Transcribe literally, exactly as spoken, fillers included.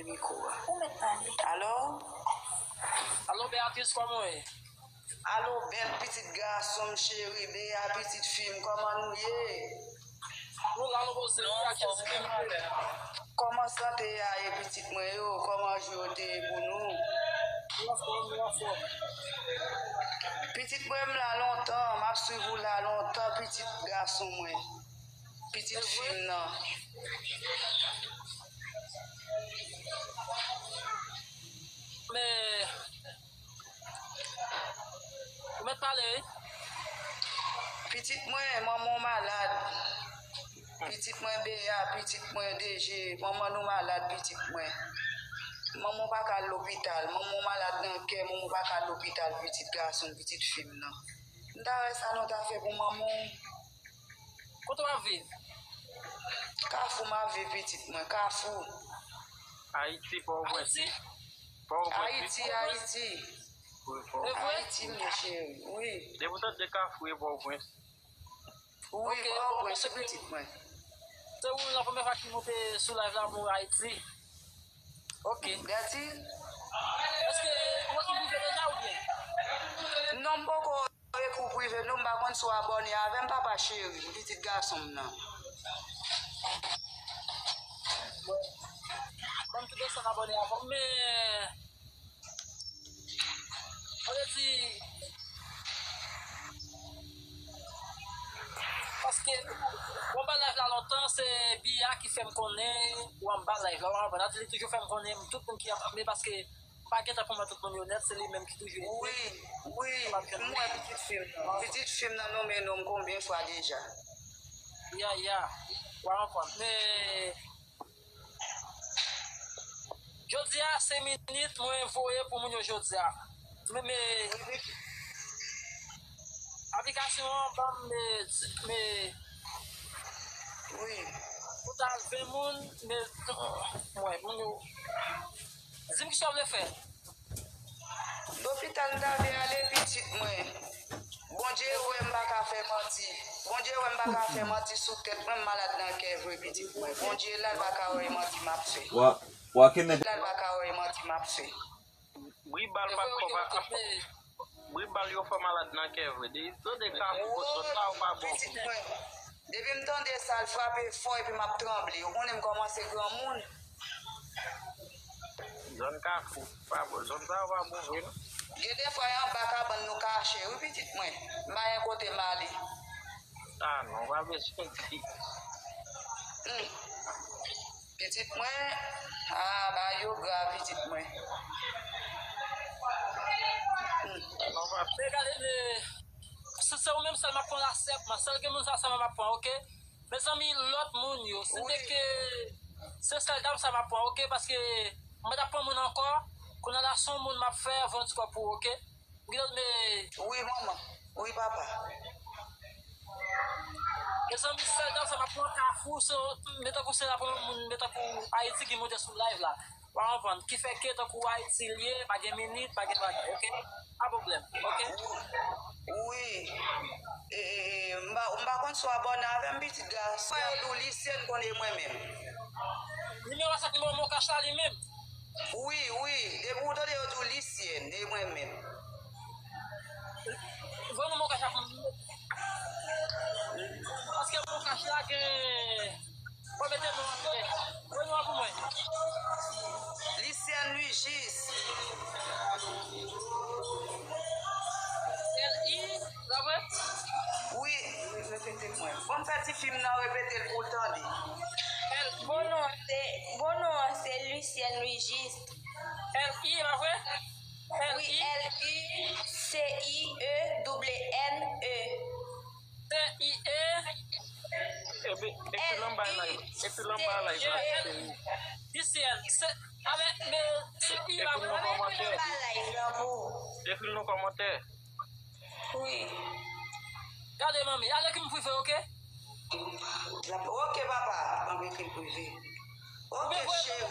mikwo a. Alo? Alo, Beatrice, kòman w ye? Alo, bèl pitit gason m cheri, Bea, pitit fi m, kòman nou ye? Nou la, nou poze, nou la, kèt. Kòman sante a ye, pitit mwen yo? Kòman jou yo te ye pou nou? Nou anfòm, nou anfòm. Pitit mwen, m la lontan, m ap swiv ou la lontan, pitit gason mwen. Pitit fi m nan. Men, ou mèt pale, wi. Pitit mwen, manman w malad. Pitit mwen, Bea, pitit mwen, D J, manman nou malad, pitit mwen. Manman w pa ka al lopital, manman w malad nan kè, manman w pa ka al lopital, pitit gason, pitit fi m nan. M ta wè sa nou ta fè pou manman w. Kote w ap viv? Kafou m ap viv, pitit mwen, Kafou. Ayiti, Pòtoprens. Ayiti? Pòtoprens, wi. Ayiti, Ayiti. Wi, Pòtoprens. E vre? Ayiti, mon cheri, wi. Depi w tande Kafou, e Pòtoprens. Wi, ok, Pòtoprens, pitit mwen. Se ou la premye fwa ki monte sou live la pou Ayiti. Ok. Gadi? Èske ou ekri prive deja oubyen? Non, m poko ekri w prive, non, m pa konn si w abòne avè m, papa cheri, pitit gason m nan. Ban m tou desann abòne avè w, men, sa vle di, paske, bon, m pa live la lontan, se Bia ki fè m konnen, ou anba live la, w konprann, li toujou fè m konnen, tout moun ki ap, men paske, pa gentan konprann tout moun yo nèt, se li menm ki toujou ekri. Wi, wi, m wè pitit fi m nan. Pitit fi m nan nonmen non m konbyen fwa deja. Ya, ya. Wa konprann. Men, jodi a, se minit mwen voye pou moun yo jodi a. Men, men, aplikasyon an ban m, men, men, wi. Pou ta ven moun, men, mwen, moun yo. Di m kisa w vle fè. Lopital m ta vle ale, pitit mwen. Bondye wè m pa ka fè manti. Bondye wè m pa ka fè manti sou tèt mwen, m malad nan kè vre, pitit mwen. Bondye la, l pa ka wè manti m ap fè. Wa, wa kenbe. La, l pa ka wè manti m ap fè. Bri bal pa t fò pa. Bri bal yo fè malad nan kè vre. De, tande Kafou, zòn sa yo pa bon. Pitit mwen. Depi m tande sa, l frape fò epi m ap tranble. Ou konnen m kòmanse granmoun. Zòn Kafou pa bon. Zòn sa yo pa bon vre, non. Gen de fwa, e anba kabann nou kache, wi, pitit mwen. M pa gen kote m ale. Ah, non, pa bezwen di. Hmm. Pitit mwen, ah, bagay yo grav, pitit mwen. Hmm. Non, pa. Men gade, men, se, se ou menm sèl m ap pran la sèlman. Sèl gen moun sa sèlman m ap pran, ok? Mezanmi, lòt moun yo, si te ke se sèl dam sa m ap pran, ok? Paske m pa t ap pran moun ankò. Kounye a la, se yon moun m ap fè, van ti kò pou ou, ok? Ou gen lòt, men. Wi, manman. Wi, papa. Mezanmi, sèl dam sa m ap pran Kafou, se, men tankou se la premye moun, men tankou Ayiti ki monte sou live la. Ou konprann? Ki fè ke tankou Ayiti l ye, pa gen minit, pa gen bagay, ok? Pa pwoblèm, ok? Wi. E, e, e, m pa, m pa konn si w abòne avè m, pitit gason. Mwen yo di w Lisyèn konnen mwen menm. Nimewo a sa k nimewo Moncash la li menm? Wi, wi. Depi w tande yo di w Lisyèn, e mwen menm. Voye non Moncash la pou mwen. Paske Moncash la gen. Fò mete non an vre. Voye non an pou mwen. Lisyèn Louis Jis. L I, la vre? Wi, repete mwen. Bon, fè ti fi m nan repete l pou l tande. L I. Bon non an se, bon non an se Lucienne Louis Juste. L I, la vre? Wi, L I C I E double N E. C I E. Epi, epi l anba live. Epi l anba live la, se. Lucienne, se, ale, men, se I la vre. Epi l nan kòmantè. Epi l nan kòmantè. Wi. Gade, manmi, ale ki m prive, ok? Ok, papa, m ap ekri l prive. Ok, cheri.